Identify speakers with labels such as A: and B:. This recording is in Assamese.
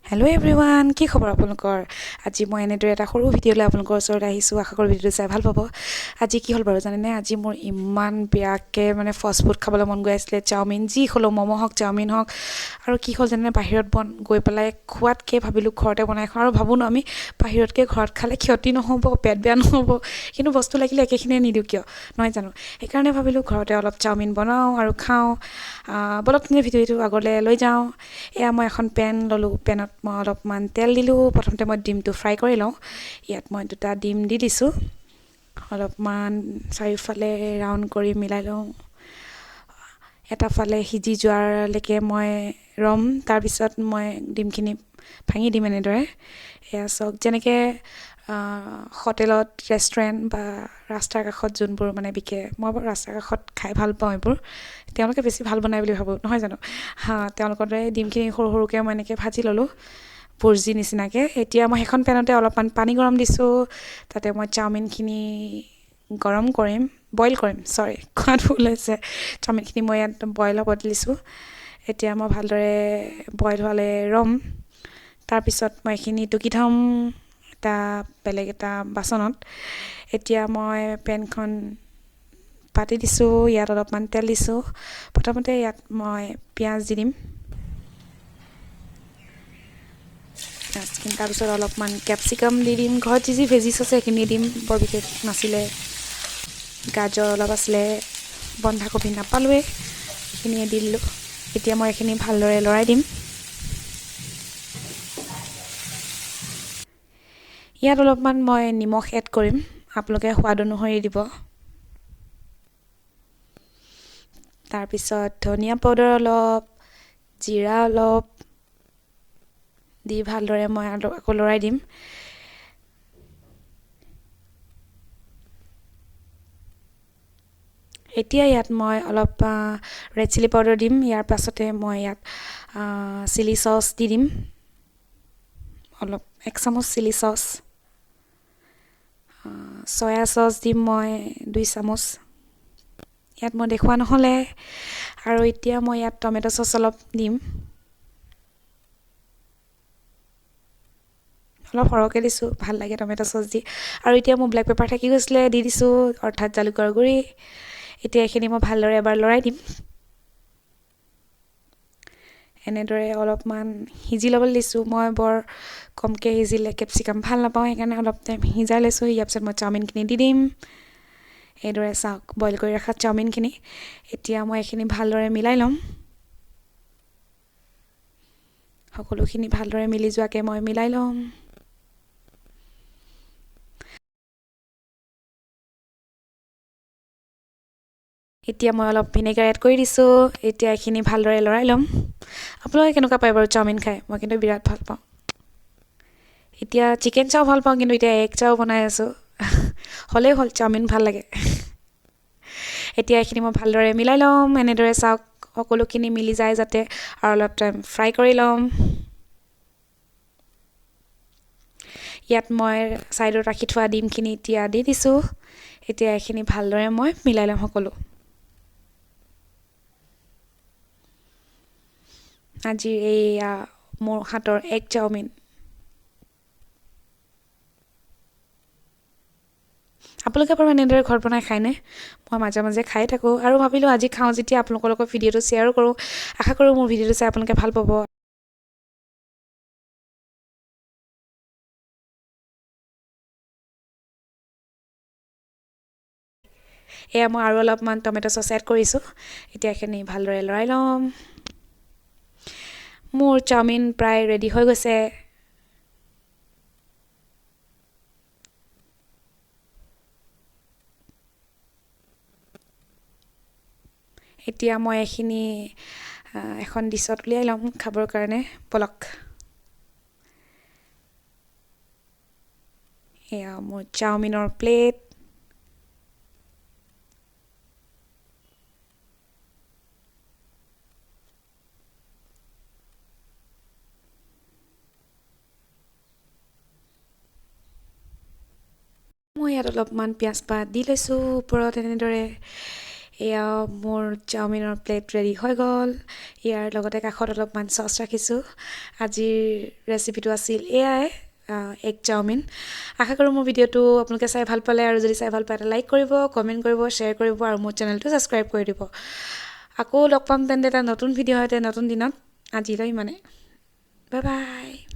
A: হেল্ল' এভৰিৱান, কি খবৰ আপোনালোকৰ? আজি মই এনেদৰে এটা সৰু ভিডিঅ' লৈ আপোনালোকৰ ওচৰত আহিছোঁ। আশা কৰোঁ ভিডিঅ'টো চাই ভাল পাব। আজি কি হ'ল বাৰু জানেনে? আজি মোৰ ইমান বেয়াকৈ মানে ফাষ্ট ফুড খাবলৈ মন গৈ আছিলে, চাওমিন যি হ'লেও, ম'ম' হওক চাওমিন হওক। আৰু কি হ'ল জানেনে, বাহিৰত গৈ পেলাই খোৱাতকৈ ভাবিলোঁ ঘৰতে বনাই খাওঁ। আৰু ভাবোঁ ন আমি বাহিৰতকৈ ঘৰত খালে ক্ষতি নহ'ব, পেট বেয়া নহ'ব, কিন্তু বস্তু লাগিলে একেখিনিয়ে নিদিওঁ কিয়, নহয় জানো? সেইকাৰণে ভাবিলোঁ ঘৰতে অলপ চাওমিন বনাওঁ আৰু খাওঁ। ব'লক তেনে ভিডিঅ'টো আগলৈ লৈ যাওঁ। এয়া মই এখন পেন ল'লোঁ, পেনত মই অলপমান তেল দিলোঁ। প্ৰথমতে মই ডিমটো ফ্ৰাই কৰি লওঁ। ইয়াত মই দুটা ডিম দি দিছোঁ, অলপমান চাৰিওফালে ৰাউণ্ড কৰি মিলাই লওঁ। এটা ফালে সিজি যোৱালৈকে মই ৰ'ম, তাৰপিছত মই ডিমখিনি ভাঙি দিম এনেদৰে। এয়া চাওক, যেনেকৈ হোটেলত, ৰেষ্টুৰেণ্ট বা ৰাস্তাৰ কাষত যোনবোৰ মানে বিকে, মই বাৰু ৰাস্তাৰ কাষত খাই ভাল পাওঁ এইবোৰ, তেওঁলোকে বেছি ভাল বনায় বুলি ভাবোঁ, নহয় জানো? হা, তেওঁলোকৰ দৰে ডিমখিনি সৰু সৰুকৈ মই এনেকৈ ভাজি ল'লোঁ ভুৰ্জি নিচিনাকৈ। এতিয়া মই সেইখন পেনতে অলপমান পানী গৰম দিছোঁ, তাতে মই চাওমিনখিনি গৰম কৰিম, বইল কৰিম, চৰি খোৱাত ভুল হৈছে। চাওমিনখিনি মই ইয়াত বইল হ'ব দিছোঁ। এতিয়া মই ভালদৰে বইল হোৱালৈ ৰ'ম, তাৰপিছত মই এইখিনি টুকি থ'ম এটা বেলেগ এটা বাচনত। এতিয়া মই পেনখন পাতি দিছোঁ, ইয়াত অলপমান তেল দিছোঁ। প্ৰথমতে ইয়াত মই পিঁয়াজ দি দিম, পিঁয়াজখিনি, তাৰপিছত অলপমান কেপচিকাম দি দিম। ঘৰত যি যি ভেজিছ আছে সেইখিনি দিম, বৰ বিশেষ নাছিলে, গাজৰ অলপ আছিলে, বন্ধাকবি নাপালোৱেই, সেইখিনিয়ে দি দিলোঁ। এতিয়া মই এইখিনি ভালদৰে লৰাই দিম। ইয়াত অলপমান মই নিমখ এড কৰিম, আপোনালোকে সোৱাদ অনুসৰি দিব। তাৰপিছত ধনিয়া পাউডাৰ অলপ, জিৰা অলপ দি ভালদৰে মই আকৌ লৰাই দিম। এতিয়া ইয়াত মই অলপ ৰেড চিলি পাউডাৰ দিম। ইয়াৰ পাছতে মই ইয়াত চিলি চচ দি দিম, অলপ এক চামুচ চিলি চচ, চয়া চচ দিম মই 2 চামুচ, ইয়াত মই দেখুওৱা নহ'লে। আৰু এতিয়া মই ইয়াত টমেট' চচ অলপ দিম, অলপ সৰহকৈ দিছোঁ, ভাল লাগে টমেট' চচ দি। আৰু এতিয়া মোৰ ব্লেক পেপাৰ থাকি গৈছিলে, দি দিছোঁ, অৰ্থাৎ জালুকৰ গুড়ি। এতিয়া এইখিনি মই ভালদৰে এবাৰ লৰাই দিম। এনেদৰে অলপমান সিজি ল'বলৈ দিছোঁ। মই বৰ কমকৈ সিজিলে কেপচিকাম ভাল নাপাওঁ, সেইকাৰণে অলপ টাইম সিজাই লৈছোঁ। ইয়াৰ পিছত মই চাওমিনখিনি দি দিম। এইদৰে চাওক, বইল কৰি ৰখা চাওমিনখিনি। এতিয়া মই এইখিনি ভালদৰে মিলাই ল'ম, সকলোখিনি ভালদৰে মিলি যোৱাকৈ মই মিলাই ল'ম। এতিয়া মই অলপ ভিনেগাৰ এড কৰি দিছোঁ। এতিয়া এইখিনি ভালদৰে লৰাই ল'ম। আপোনালোকে কেনেকুৱা পায় বাৰু চাওমিন খাই? মই কিন্তু বিৰাট ভাল পাওঁ। এতিয়া চিকেন চাও ভাল পাওঁ, কিন্তু এতিয়া এগ চাও বনাই আছোঁ, হ'লেই হ'ল, চাওমিন ভাল লাগে। এতিয়া এইখিনি মই ভালদৰে মিলাই ল'ম। এনেদৰে চাওক, সকলোখিনি মিলি যায় যাতে, আৰু অলপ টাইম ফ্ৰাই কৰি ল'ম। ইয়াত মই ছাইডত ৰাখি থোৱা ডিমখিনি এতিয়া দি দিছোঁ। এতিয়া এইখিনি ভালদৰে মই মিলাই ল'ম সকলো। আজিৰ এইয়া মোৰ হাতৰ এগ চাওমিন। আপোনালোকে বাৰু এনেদৰে ঘৰত বনাই খায়নে? মই মাজে মাজে খাই থাকোঁ, আৰু ভাবিলোঁ আজি খাওঁ যেতিয়া আপোনালোকৰ লগত ভিডিঅ'টো শ্বেয়াৰো কৰোঁ। আশা কৰোঁ মোৰ ভিডিঅ'টো চাই আপোনালোকে ভাল পাব। এয়া মই আৰু অলপমান টমেট' চচ এড কৰিছোঁ। এতিয়া এইখিনি ভালদৰে লৰাই ল'ম। মোৰ চাওমিন প্ৰায় ৰেডি হৈ গৈছে। এতিয়া মই এইখিনি এখন ডিছত উলিয়াই ল'ম খাবৰ কাৰণে। ব'লক, এয়া মোৰ চাওমিনৰ প্লেট। মই ইয়াত অলপমান পিঁয়াজ পাত দি লৈছোঁ ওপৰত এনেদৰে। এয়া মোৰ চাওমিনৰ প্লেট ৰেডি হৈ গ'ল। ইয়াৰ লগতে কাষত অলপমান চচ ৰাখিছোঁ। আজিৰ ৰেচিপিটো আছিল এয়াই, এগ চাওমিন। আশা কৰোঁ মোৰ ভিডিঅ'টো আপোনালোকে চাই ভাল পালে, আৰু যদি চাই ভাল পায় এটা লাইক কৰিব, কমেণ্ট কৰিব, শ্বেয়াৰ কৰিব আৰু মোৰ চেনেলটো ছাবস্ক্ৰাইব কৰি দিব। আকৌ লগ পাম তেন্তে এটা নতুন ভিডিঅ' সৈতে নতুন দিনত। আজিলৈ ইমানে, বাই বাই।